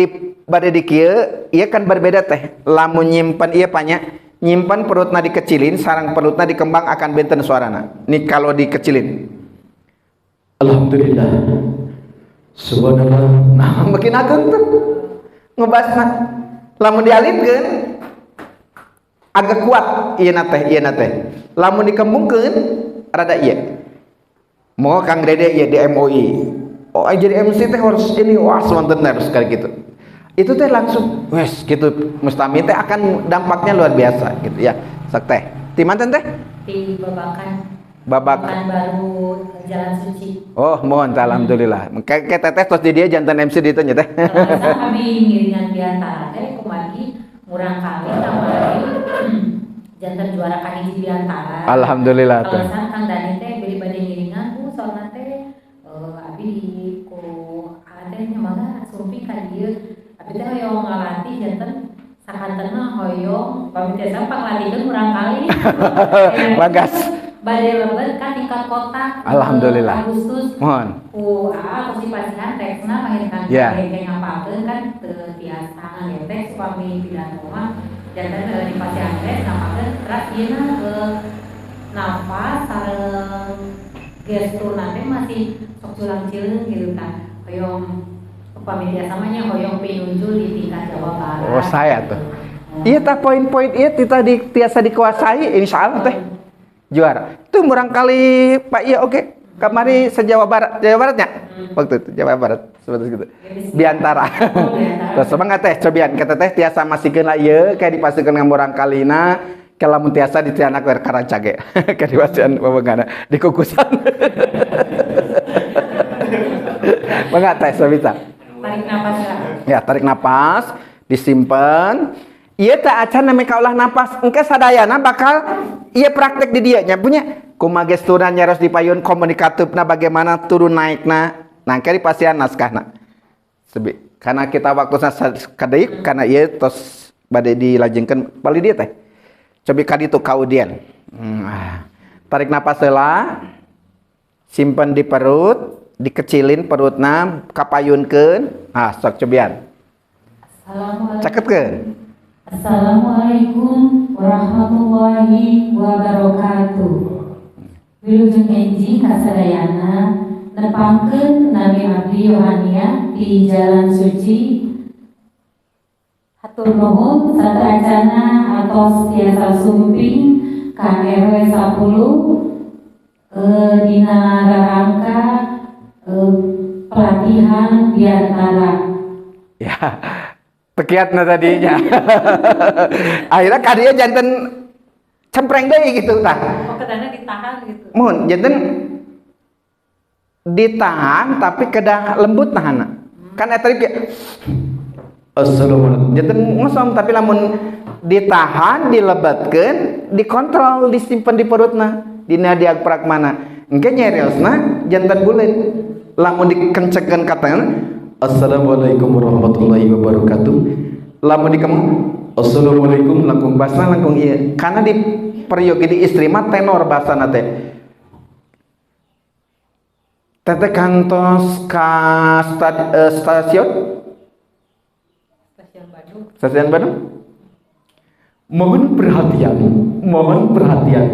di kieu, ieu kan berbeda teh. Lamun nyimpen ieu panya, nyimpen perutna dikecilin, sarang perutna dikembang akan benten suarana. Nih kalau dikecilin. Alhamdulillah. Subhanallah. Nah, makin ageng tuh ngebasna. Lamun dialitkeun agak kuat ieu na teh, ieu na teh. Lamun dikembungkeun rada ieu. Mau Kang Dede ieu di MOI. Oh, jadi MC teh harus ini, wah sonten harus kayak gitu. Itu teh langsung wes gitu mustami teh akan dampaknya luar biasa gitu ya. Sok teh. Ti manten teh? Ti Babakan. Babakan baru Jalan Suci. Oh, mohon alhamdulillah. Kayak teteh tos di dia jantan MC di itu nya teh. Kalau kami ngiringan biantara teh kumargi murang kali kamari jantan juara kahiji biantara. Alhamdulillah teh. Kalau Kang Dani teh beli bade ngiringan ku soalna teh abi di ku teh nya mangga sumping ka dieu. Abi teh hoyong ngalatih jantan sakantena hoyong pamit tiasa panglatihkeun murang kali. Bagas. Bade lebet kan tingkat kota. Alhamdulillah. Agustus. Mohon. Ku aa ku sipasihan teksna panginten Ya. yeah. Ngapalkeun kan teu tiasa ngetes upami pidato mah janten di pasihan teks ngapalkeun teras ieu nafas sareng gestur nanti masih sok culang-cileung gitu kan. Hoyong upami tiasa mah nya hoyong pinuju di tingkat Jawa Barat. Oh, saya tuh. Iya tah poin-poin ieu tadi tiasa dikuasai insyaallah teh. Juara. Itu murang kali Pak iya oke. Kamari se-Jawa Barat, Jawa Baratnya. Waktu itu Jawa Barat seperti itu. Biantara. Terus semangat teh cobian kata teh tiasa masikeun lah ieu kayak dipasikeun ka murang kalina lamun tiasa ditianak wer karancage. Kayak dipasian babengana dikukusan. Mangga teh sabita. Tarik napas lah. Ya, tarik napas, disimpan. Ieu teh acan nami kaulah napas, engke sadayana bakal ieu praktek di dieu nya punya kumaha gesturna nyaros di payun komunikatifna bagaimana turun naikna, nah engke dipasihan naskahna. Sebi, karena kita waktuna kadeuk karena ieu tos bade dilajengkeun bali dieu teh. Cobi ka ditu kaudien. Tarik napas heula. Simpen di perut, dikecilin perutna, kapayunkeun. Ah, sok cobian. Assalamualaikum. Caketkeun. Assalamualaikum warahmatullahi wabarakatuh. Wilujeng enjing kasadayana nepangkeun nami abdi Yohania di Jalan Suci. Hatur nuhun sateuacana atos tiasa sumping ka RW 10 dina rarangka pelatihan biantara. Ya. Tekiatna tadinya. Akhirnya kadieu janten cempreng deui gitu tah. Oh, kedana ditahan gitu. Mohon janten ditahan tapi kedah lembut nahanna. Kan eta kieu. Assalamualaikum. Janten ngosom tapi lamun ditahan, dilebetkeun, dikontrol, disimpan di perutna, dina diafragmana. Engke nyereosna janten buleut. Lamun dikencengkeun katana Assalamualaikum warahmatullahi wabarakatuh. Lamun dikemeng Assalamualaikum langkung basna langkung ieu. Karena di peryogi di istri mah tenor basana teh. Teteh kantos ka stasiun? Stasiun Bandung. Stasiun Bandung. Mohon perhatian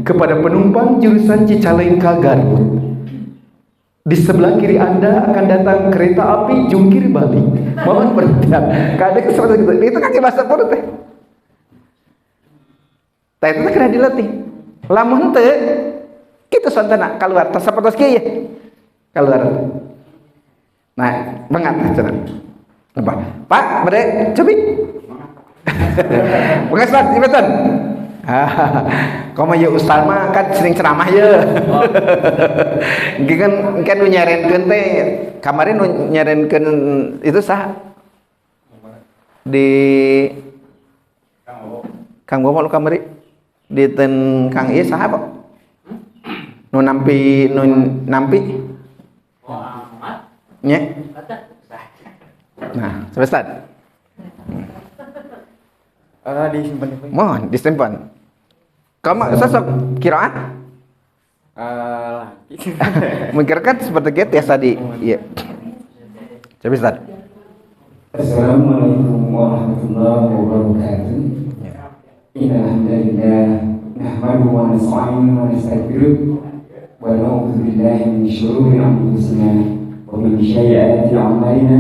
kepada penumpang jurusan Cicalengka Garut. Di sebelah kiri Anda akan datang kereta api jungkir balik. Mohon perhatian. Kadang seperti itu. Itu kan bahasa perut teh. Tah itu kena dilatih. Lamun teu kitu sontana keluar tah sapertos kieu ya. Keluar. Nah, bangat cenah. Apa? Pak, bade cobi. Bangat Pak, cibetan. Komo ye ustaz mah kan sering ceramah ye. Kan kan nu nyarenkeun teh kamari nu nyarenkeun itu sah di Kang Bobo nu kamari di ten Kang ieu saha Pak? Nu nampi nya. Nah, Ustaz. Disimpan. Mohon disimpan. Kamu sosok qiraat? Mengkirakan seperti itu ya tadi. Iya. Coba Ustaz. Assalamualaikum warahmatullahi wabarakatuh. Innal hamdalillah nahmaduhu wa nasta'inuhu wa nastaghfiruh wa na'udzu billahi min syururi anfusina wa min sayyiati a'malina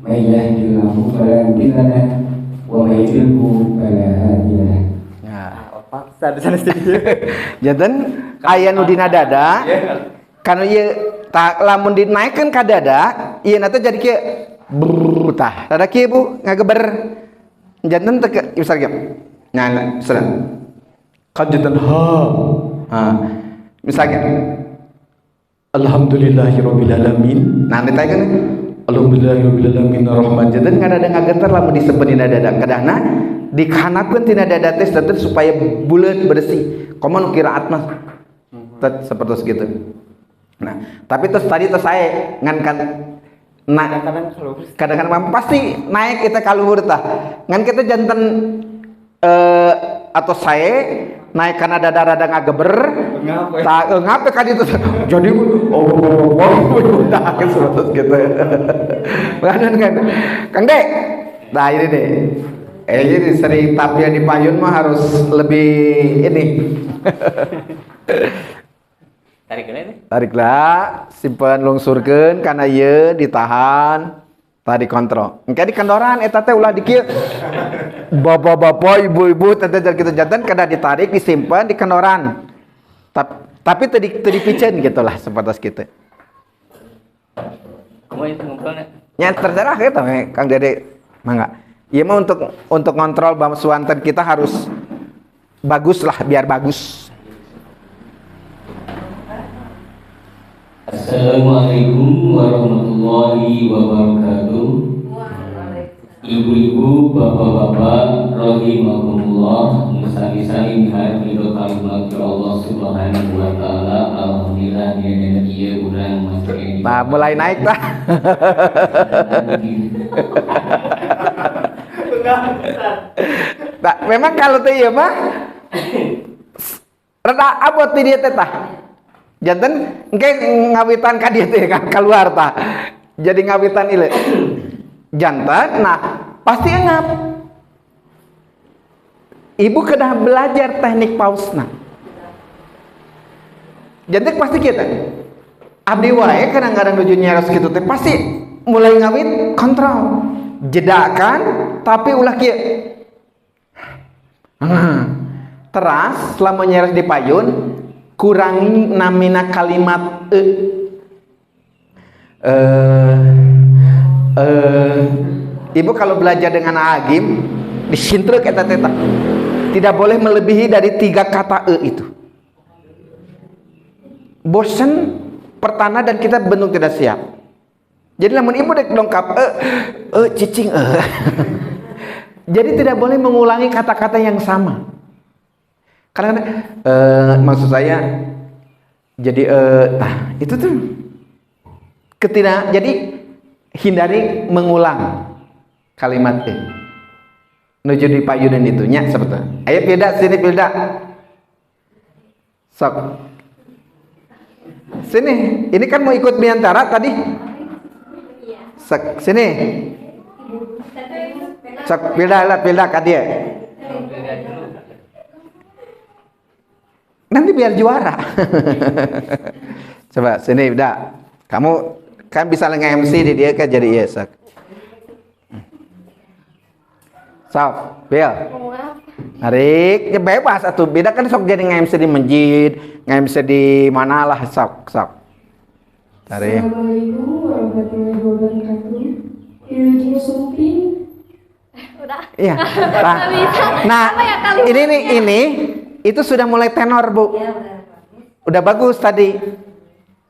may yahdihillahu fala mudilla lahu wa may yudlilhu fala hadiya lahu. Janten aya nu dina dada kana ieu lamun dinaikeun ka dada ieu na teh jadi kieu brrrr tah rada kieu Bu ngageber janten teh misal kieu nah misalnya kan janten ha misalnya alhamdulillahirabbil alamin nah ditaikeun alhamdulillahirabbil alamin arrahman janten ngarada ngageter lamun disebut dina dada kadahna dikanapkeun tina dada teh tetep supaya buleut bersih komo nu qiraat mah seperti gitu. Nah, tapi terus tadi terus saya ngan kan nah, kadang-kadang pasti naik kita kaluhur tah. Ngan kita janten atau saya naik karena dada rada ngageber tah ngape kan itu jadi oh tah seperti gitu. Kan kan Kang Dek. Nah ini deh. Jadi sering tampil di payun mah harus lebih ini. Tariklah, simpen lungsurkeun kana ieu ditahan, tadi kontrol. Engke dikendoran eta teh ulah di kieu. Bapak-bapak, ibu-ibu teh kitu janten kada ditarik, disimpan di kendoran. Tapi teu dipiceun gitulah seperti kitu. Kumaha itu ngobrolna? Nya terserah kitu Kang Dede. Mangga. Iya mah untuk ngontrol suanten kita harus bagus lah biar bagus. Assalamualaikum warahmatullahi wabarakatuh. Ibu-ibu, bapak-bapak, rahimakumullah, sami-sami miharep ridho kalimat Allah Subhanahu wa taala. Alhamdulillah dina ieu urang masih Nah, mulai naik lah. Nah, memang kalau teh ieu mah rada abot di dieu teh tah. Janten engke ngawitan ka dieu teh keluar tah. Jadi ngawitan ieu. Jantan, nah pasti engap. Ibu kedah belajar teknik pausna. Jantan pasti kita. Abdi wae kadang-kadang nuju nyaros kitu teh pasti mulai ngawit kontrol. Jedakan tapi ulah kieu. Teras selama nyaros di payun kurangi namina kalimat e. Ibu kalau belajar dengan agim disintrek eta teta. Tidak boleh melebihi dari 3 kata e itu. Bosen pertanda dan kita bentuk tidak siap. Jadi lamun ibu dek dongkap e e cicing e. Jadi tidak boleh mengulangi kata-kata yang sama. Karena maksud saya jadi nah itu tuh ketidak jadi hindari mengulang kalimat e. Nuju di payunan itu nya sebetulnya. Ayo pilda sini pilda. Sok. Sini, ini kan mau ikut biantara tadi. Sok sini. Sok pilda lah pilda ka dia. Nanti biar juara. Coba sini udah. Kamu kan bisa nge-MC di dia kan jadi iya sok. Sok, Bil. Tarik, ya bebas atuh. Beda kan sok jadi nge-MC di masjid, nge-MC di mana lah sok, sok. Tarik. Assalamualaikum warahmatullahi wabarakatuh. Wilujeng sumping. Udah. Iya. Nah, nah ini nih ini itu sudah mulai tenor, Bu. Ya, udah bagus tadi.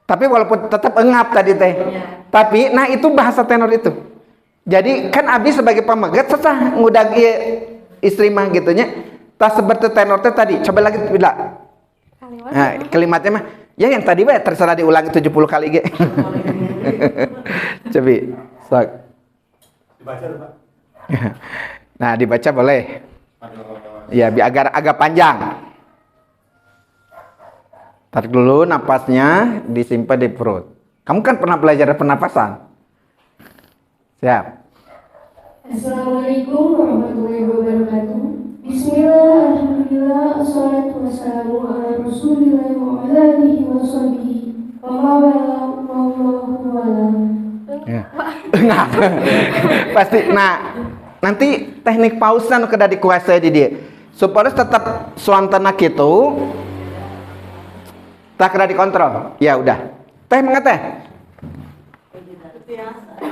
Tapi walaupun tetap engap tadi teh. Ya. Tapi nah itu bahasa tenor itu. Jadi kan abi sebagai pameget sesah ngudag ieu istri mah gitunya. Tah seperti tenor teh tadi. Coba lagi bila. Nah, kalimatnya mah ya yang tadi bae terserah diulangi 70 kali ge. Cobi, sok. Dibaca, Pak. Nah, dibaca boleh. Ya, biar agar agak panjang. Tarik dulu napasnya, disimpan di perut. Kamu kan pernah belajar pernapasan. Siap. Assalamualaikum warahmatullahi wabarakatuh. Bismillah, alhamdulillah, assalatu wassalamu ala rasulillah wa ala alihi wa sahbihi wa ma wala wallahu wala. Ya. Nah, pasti. Nah, nanti teknik pausan kedah dikuasai di dia. Supaya tetap suantana kitu tak kena dikontrol. Ya udah. Teh mangga teh.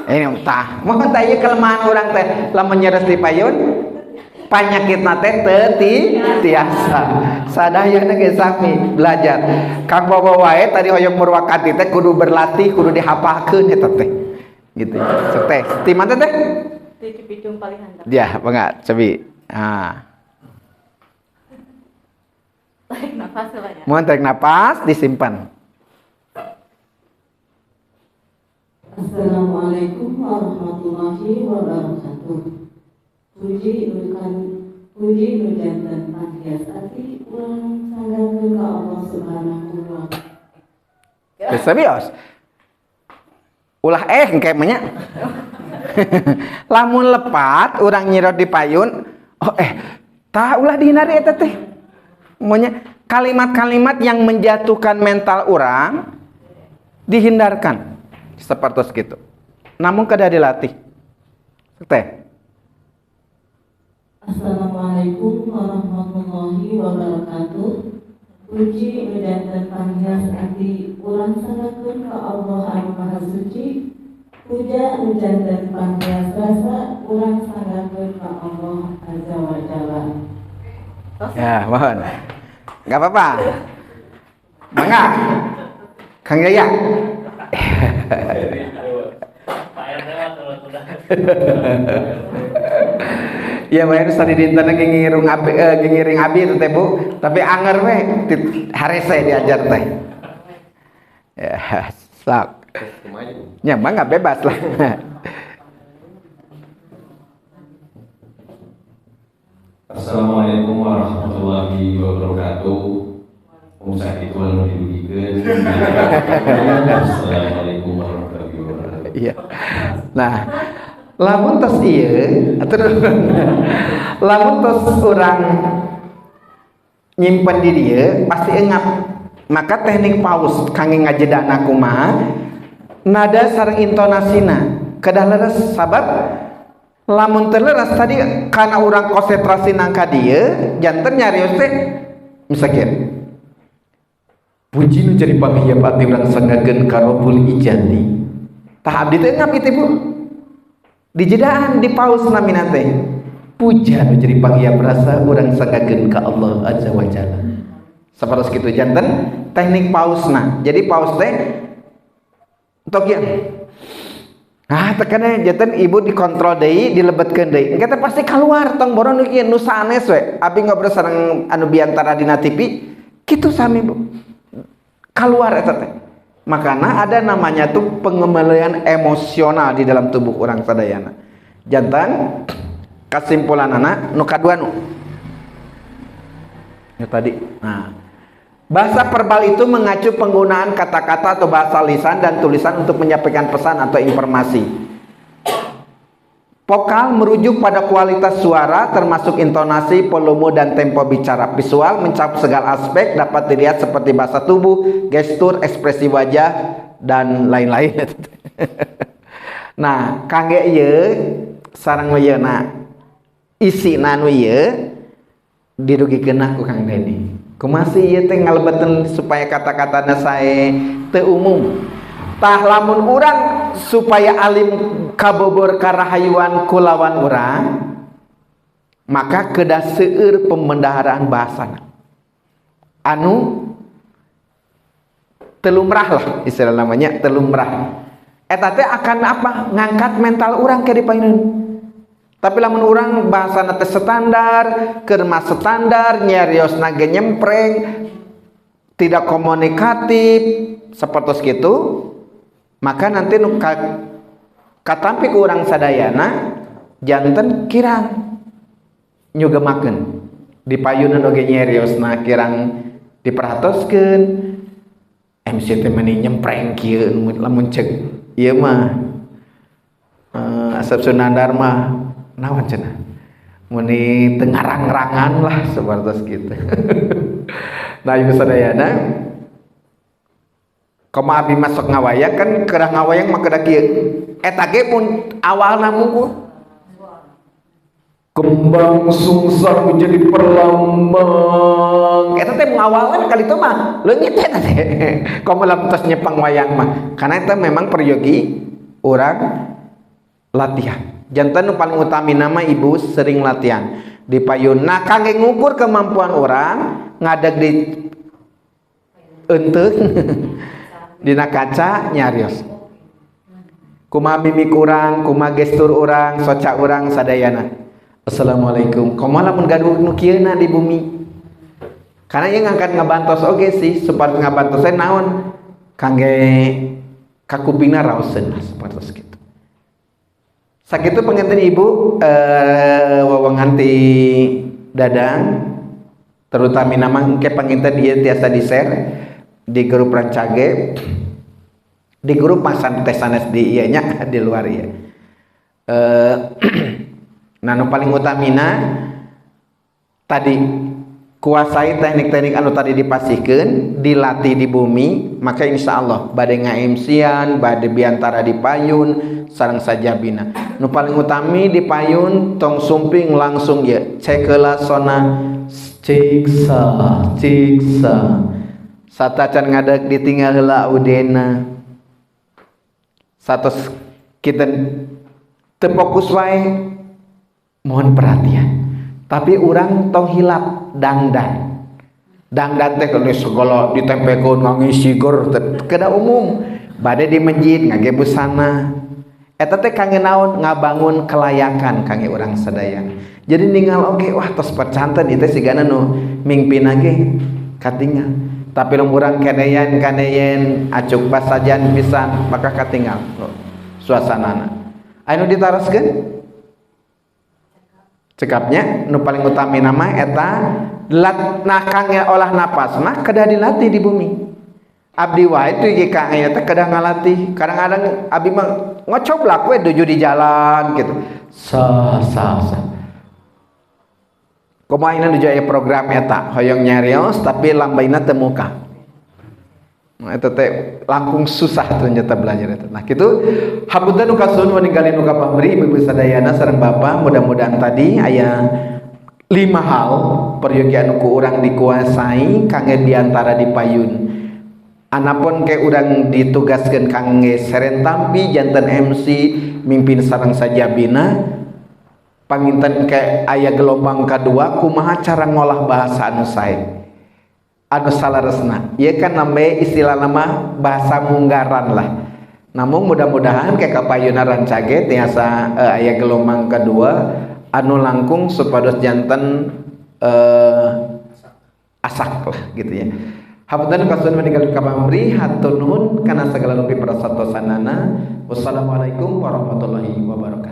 Ini tah, mun teh ieu kelemahan urang teh lamun nyeres di payun panyakitna teh teu tiasa. Sadayana ge sami belajar. Kang Bobo wae tadi hoyong murwakanti teh kudu berlatih, kudu dihafalkeun eta teh. Gitu. Sok teh, ti mana teh? Ti Cipicung paling handap. Ya, mangga cobi. Ah. Tarik nafas ya. Mohon tarik nafas disimpan. Assalamualaikum warahmatullahi wabarakatuh. Puji nu janten panghias ati urang sanggakeun ka Allah Subhanahu wa taala. Serius. Ulah engke mah nya. Lamun lepat urang nyirot di payun, oh tah ulah dihindari eta teh. Maunya kalimat-kalimat yang menjatuhkan mental orang dihindarkan. Seperti gitu. Namun kedah dilatih. Teh. Assalamualaikum warahmatullahi wabarakatuh. Puji nu janten panghias ati urang sanggakeun ka Allah anu Maha Suci. Puja nu janten panghias rasa urang sanggakeun ka Allah Azza wa Jalla. Ya, mohon. Enggak apa-apa. Mangga. Kang Yaya. Pak RT mah kalau sudah. Ya bayar tadi dinten ngingiring abi, ngingiring abi itu teh Bu, tapi anger we harese diajar teh. Ya, sok. Ya mah nggak bebas lah. Assalamualaikum warahmatullahi wabarakatuh. Sakitu anu didugikeun. Assalamualaikum warahmatullahi wabarakatuh. Iya. Nah, lamun tos ieu atuh lamun tos urang nyimpen di dieu pasti engap. Maka teknik paus kangge ngajedana kumaha nada sareng intonasina kedah leres, sabab lamun teu leres tadi kana urang konsentrasi nang ka dieu janten nyarios teh misalkan puji nu jadi panghiap ati urang sanggakeun ka Rabbul Ijati. Tah abdi teh engap itu Bu. Di jedaan di paus namina teh puja nu jadi panghiap rasa urang sanggakeun ka Allah Azza wa Jalla. Sapertos kitu janten teknik pausna. Jadi paus teh tok ieu. Ah tekannya janten ibu dikontrol deui, dilebetkeun deui. Engke teh pasti keluar tong boron nu ieu nu sanes we. Abi ngobrol sareng anu biantara dina TV kitu sami Bu. Keluar eta teh. Makana ada namanya tuh pengembalian emosional di dalam tubuh orang sadayana. Jantan kesimpulanana nu kadua nu ya tadi. Nah, bahasa verbal itu mengacu penggunaan kata-kata atau bahasa lisan dan tulisan untuk menyampaikan pesan atau informasi. Vokal merujuk pada kualitas suara termasuk intonasi, volume, dan tempo bicara. Visual mencakup segala aspek dapat dilihat seperti bahasa tubuh, gestur, ekspresi wajah, dan lain-lain. Nah, kangge ieu sareng ieu na isina nu ieu dirugikeun ku Kang Deni. Kumaha sih ieu teh ngalebeteun supaya kata-katana sae teu umum. Tah lamun urang supaya alim kabobor karahayuan kulawan urang, maka kedah seueur pembendaharaan bahasana anu telumrah lah istilah namanya telumrah. Eta teh akan apa ngangkat mental urang ke dipayunun. Tapi lamun urang bahasana teh standar, keur mah standar, nyariosna ge nyempreng, tidak komunikatif sapertos kitu, maka nanti nu katampi ku urang sadayana janten kirang nyugemakeun di payunan oge nyeriosna kirang diperhatoskeun. MC teh meni nyempreng kieu lamun cek ieu mah Asep Sunandar mah naon cenah meni teu ngarang-rangan lah sapertos kitu. Nah ieu sadayana komo abi masuk ngawayang kan kedah ngawayang mah kedah kieu eta ge pun awalna mungkur kembang sungsang menjadi perlambang eta teh ngawalan kali itu mah leungit eta teh komo lamun tos nyepang wayang mah karena eta memang peryogi urang latihan. Janten nu paling utami nama ibu sering latihan di payun. Nah kangge ngukur kemampuan orang ngadeg di enteung dina kaca nyarios kumaha mimik urang, kumaha gestur urang, soca urang sadayana. Assalamualaikum. Kumaha lamun gaduh nu kieuna di bumi. Karena ieu ngangkat ngabantos oge sih, supaya ngabantos teh naon kangge kakupingna raoseun sapertos kitu. Sakitu panginten ibu wewengan ti Dadang terutama nama engke panginten ieu tiasa di-share di grup rancage, di grup masan teh sanes di ieu nya di luar ieu. Nah nu paling utamina tadi kuasai teknik-teknik anu tadi dipasihkeun, dilatih di bumi, maka insya Allah bade nga-MC-an, bade biantara di payun sareng sajabina. Nu paling utami di payun tong sumping langsung ya cekeula sona ciksa ciksa satacan ngadeg ditinggal heula udena satos kita teu fokus wae mohon perhatian. Tapi urang tong hilap dangdan. Dangdan teh geus segala ditempekeun ngangisi ger kedah umum. Bade di masjid ngage busana. Eta teh kangge naon ngabangun kelayakan kangge urang sadayana. Jadi ninggal oge wah tos percanten ieu teh sigana nu mingpina ge katingal. Tapi lamun urang kaneyen kaneyen acuk basajan pisan maka katingal suasanana. Anu ditaroskeun cekapnya nu paling utami nama eta lat nah kangge olah napas mah kedah dilatih di bumi. Abdi wae teh ge kang eta kedah ngalatih. Kadang-kadang abdi mah ngocoblak we duju di jalan gitu. Sa sa sa. Kumaha ayeuna nuju aya program eta hoyong nyarios tapi lambaina teu muka. Nah, eta teh langkung susah ternyata belajar eta. Nah kitu hapunten nu kasuhun ningali nu kapamri ibu sadayana sareng bapak, mudah-mudahan tadi aya 5 hal peryogi anu ku urang dikuasai kangge diantara di payun. Anapun ke urang ditugaskeun kangge serentampi janten MC mimpin sareng sajabina panginten ke aya gelombang kedua kumaha cara ngolah bahasa anu sae anu salaresna. Ieu kan namanya istilah nama bahasa munggaran lah. Namun mudah-mudahan ke kapayuna rancage tiasa aya gelombang kedua anu langkung supados janten asak lah gitu ya. Hapunten kasuhun meninggal kapamri hatur nuhun kana sagala rupi prasatosanana. Wassalamualaikum warahmatullahi wabarakatuh.